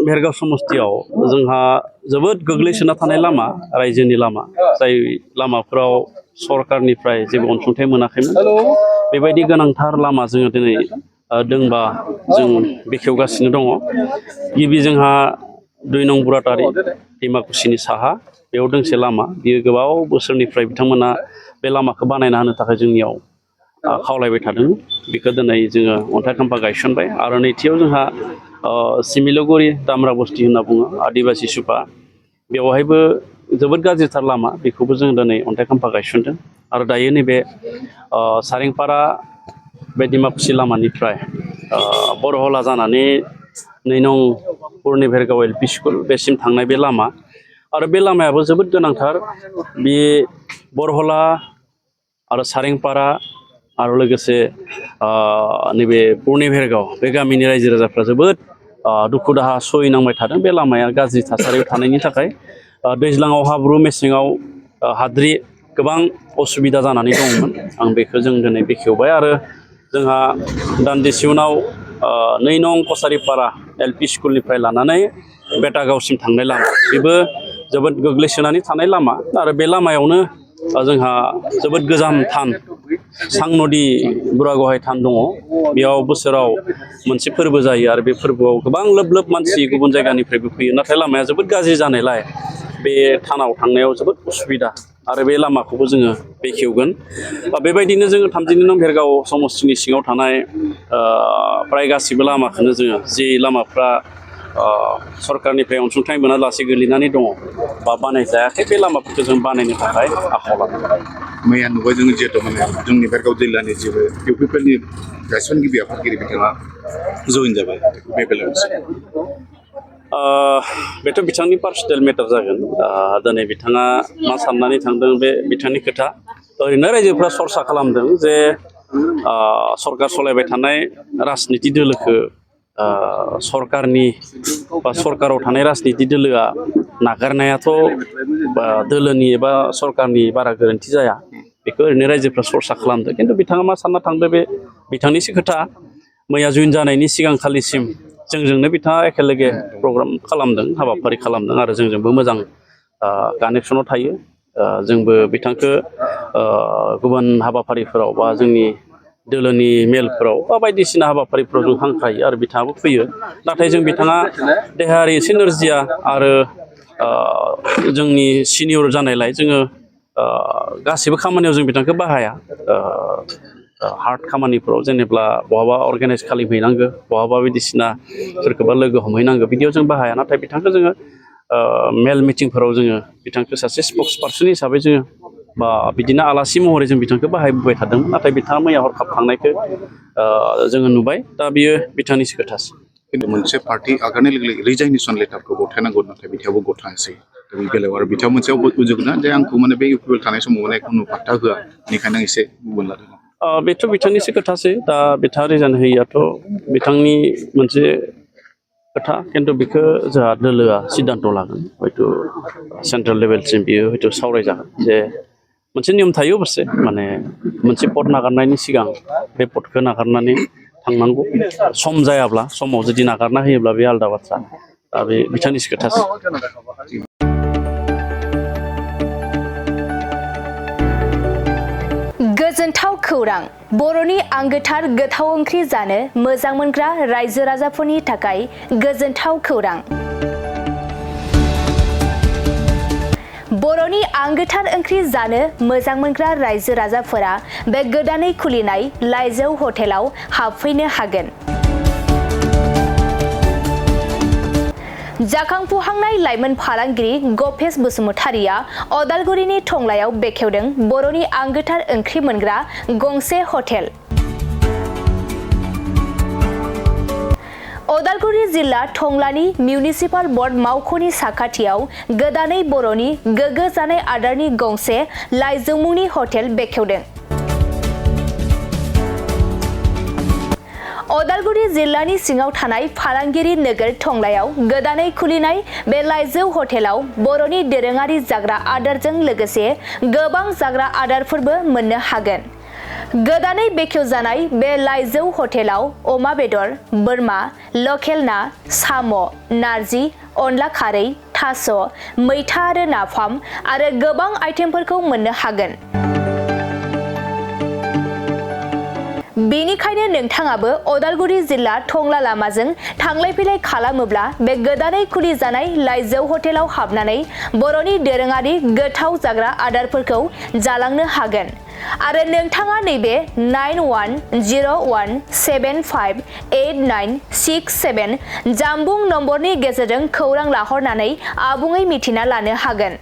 भेरगाव समस्तियाव जोंहा जोबोद गोग्लैसोना थानाय लामा रायजोनि लामा जाय लामाफोराव सरकारनिफ्राय जेबो अनसुंथाइ मोनाखैमोन बेबायदि गोनांथार लामा जोङो दिनै दोंबा जों बेखेवगासिनो दङ गिबि जोंहा 2 नं बुराटारि डिमाकुसिनि साहा बेयाव दोंसे लामा बियो गोबाव बोसोरनिफ्राय बिथांमोना बे लामाखौ बानायना होनो थाखाय जोंनियाव खावलायबाय थादों बेखौ दिनै जोङो अन्थाइ खाम्फा गायसनबाय आरो नैथियाव जोंहा सिमिलगुरि दामरा बस्ति होनना बुङो आदिबासि सुपा बेवहायबो जोबोद गाज्रिथार लामा बेखौबो जों दिनै अन्थाइ खाम्फा गायसनदों आरो दायो नैबे सारेंपारा बे डिमाकुसि लामानिफ्राय बरहला जानानै 2 नं पुरनि भेरगाव एलपि स्कुल बेसिम थांनाय बे लामा आरो बे लामायाबो जोबोद गोनांथार बे बरहला आरो सारेंपारा आरो लोगोसे नैबे पुरनि भेरगाव बे गामिनि रायजो राजाफ्रा जोबोद दुखु दाहा सहायनांबाय थादों बे लामाया गाज्रि थासारियाव थानायनि थाखाय दैज्लाङाव हाब्रु मेसेङाव हाद्रि गोबां असुबिदा जानानै दंमोन आं बेखौ जों दिनै बेखेवबाय आरो जोंहा दान्दिसे उनाव 2 नं कसारिपारा एलपि स्कुलनिफ्राय लानानै बेटागावसिम थांनाय लामा बेबो जोबोद गोग्लैसोनानै थानाय लामा आरो बे लामायावनो जोंहा जोबोद गोजाम थान सांनदि बुरागहाय थान दङ बेयाव बोसोराव मोनसे फोरबो जायो आरो बे फोरबोआव गोबां लोब लोब मानसि गुबुन जायगानिफ्रायबो फैयो नाथाय लामाया जोबोद गाज्रि जानायलाय बे थानाव थांनायाव जोबोद उसुबिदा आरो बे लामाखौबो जोङो बेखेवगोन बेबायदिनो जोङो 32 नं भेरगाव समस्तिनि सिङाव थानाय प्राय गासिबो लामाखौनो जोङो जे लामाफ्रा सरकारनिफ्राय अनसुंथाइ मोनालासे गोलैनानै दङ बा बानायजायाखै बे लामाफोरखौ जों बानायनो थाखाय आखायाव लादों मैया नुबाय जोङो जिहेतु माने जोंनि भेरगाव जिल्लानि जेबो इउपिपिएलनि गायसनगिरि आफादगिरि बिथाङा जइन जाबाय बे बेलायाव बेथ' बिथांनि पार्सनेल मेटार जागोन दिनै बिथाङा मा साननानै थांदों बे बिथांनि खोथा ओरैनो रायजोफ्रा सरसा खालामदों जे सरकार सलायबाय थानाय राजनिति दोलोखौ सरकारनि बा सरकाराव थानाय राजनिति दोलोआ नागारनायाथ' दोलोनि एबा सरकारनि बारा गोरोन्थि जाया बेखौ ओरैनो रायजोफ्रा सरसा खालामदों खिन्थु बिथाङा मा सानना थांदों बे बिथांनिसो खोथा मैया जइन जानायनि सिगांखालिसिम जोंजोंनो बिथाङा एखेलगे प्रग्राम खालामदों हाबाफारि खालामदों आरो जोंजोंबो मोजां कानेक्सनाव थायो जोंबो बिथांखौ गुबुन हाबाफारिफोराव बा जोंनि दोलोनि मेलफोराव बा बायदिसिना हाबाफारिफोराव जों हांख्रायो आरो बिथाङाबो फैयो नाथाय जों बिथाङा देहायारि एसे नोरजिया आरो जोंनि सिनियर जानायलाय जोङो गासिबो खामानियाव जों बिथांखौ बाहाया हार्ड खामानिफोराव जेनेबा बहाबा अर्गानाइज खालामहैनांगौ बहाबा बायदिसिना सोरखौबा लोगो हमहैनांगौ बिदियाव जों बाहाया नाथाय बिथांखौ जोङो मेल मिटिंफोराव जोङो बिथांखौ सासे स्पक्स पार्सन हिसाबै जोङो बा बिदिनो आलासि महरै जों बिथांखौ बाहायबोबाय थादोंमोन नाथाय बिथाङा मैया हरखाब थांनायखौ जोङो नुबाय दा बियो बिथांनिसो खोथासै खिन्थु मोनसे पार्टि आगारनाय लोगो लोगो रिजाइनेसन लेटारखौ गथायनांगौ नाथाय बिथाङाबो गथायासै दा बे बेलायाव आरो बिथाङा मोनसेयाव बुजिगोन ना जे आंखौ माने बे इउपिपिएल थानाय समाव माने खुनु पात्ता होआ बेनिखायनो आं एसे गुबुन लादों बेथ' बिथांनिसो खोथासै दा बिथाङा रिजाइन होयियाथ' बिथांनि मोनसे खोथा खिन्थु बेखौ जोंहा दोलोआ सिद्धान्त लागोन हयथ' सेन्ट्रेल लेभेलसिम बियो हयथ' सावरायजागोन जे मोनसे नियम थायो अबसे माने मोनसे पद नागारनायनि सिगां बे पदखौ नागारनानै थांनांगौ सम जायाब्ला समाव जुदि नागारना होयोब्ला बे आलादा बाथ्रा दा बे बिथांनिसो खोथासै गोजोनथाव खौरां बर'नि आंगोथार गोथाव ओंख्रि जानो मोजां मोनग्रा रायजो राजाफोरनि थाखाय गोजोनथाव खौरां बर'नि आंगोथार ओंख्रि जानो मोजां मोनग्रा रायजो राजाफोरा बे गोदानै खुलिनाय लाइजौ हटेलाव हाबफैनो हागोन जाखांफुहांनाय लाइमोन फालांगिरि गपेश बसुमतारिया अदालगुरिनि टंलायाव बेखेवदों बर'नि आंगोथार ओंख्रि मोनग्रा गंसे हटेल अदालगुरि जिल्ला टंलानि मिउनिसिपाल बर्ड मावख'नि साखाथियाव गोदानै बर'नि गोग्गो जानाय आदारनि गंसे लाइजौ मुंनि हटेल बेखेवदों अदालगुरि जिल्लानि सिङाव थानाय फालांगिरि नोगोर टंलायाव गोदानै खुलिनाय बे लाइजौ हटेलाव बर'नि दोरोङारि जाग्रा आदारजों लोगोसे गोबां जाग्रा आदारफोरबो मोननो हागोन गोदानै बेखेवजानाय बे लाइजौ हटेलाव अमा बेदर, बोरमा, लकेल ना, साम', नारजि, अनला खारै, थास', मैथा आरो नाफाम आरो गोबां आइटेमफोरखौ मोननो हागोन। बेनिखायनो नोंथाङाबो अदालगुरि जिल्ला टंला लामाजों थांलाय फैलाय खालामोब्ला बे गोदानै खुलिजानाय लाइजौ हटेलाव हाबनानै बर'नि दोरोङारि गोथाव जाग्रा आदारफोरखौ जालांनो हागोन। आरो नोंथाङा नैबे 9101758967 जामबुं नम्बरनि गेजेरजों खौरां लाहरनानै आबुङै मिथिना लानो हागोन।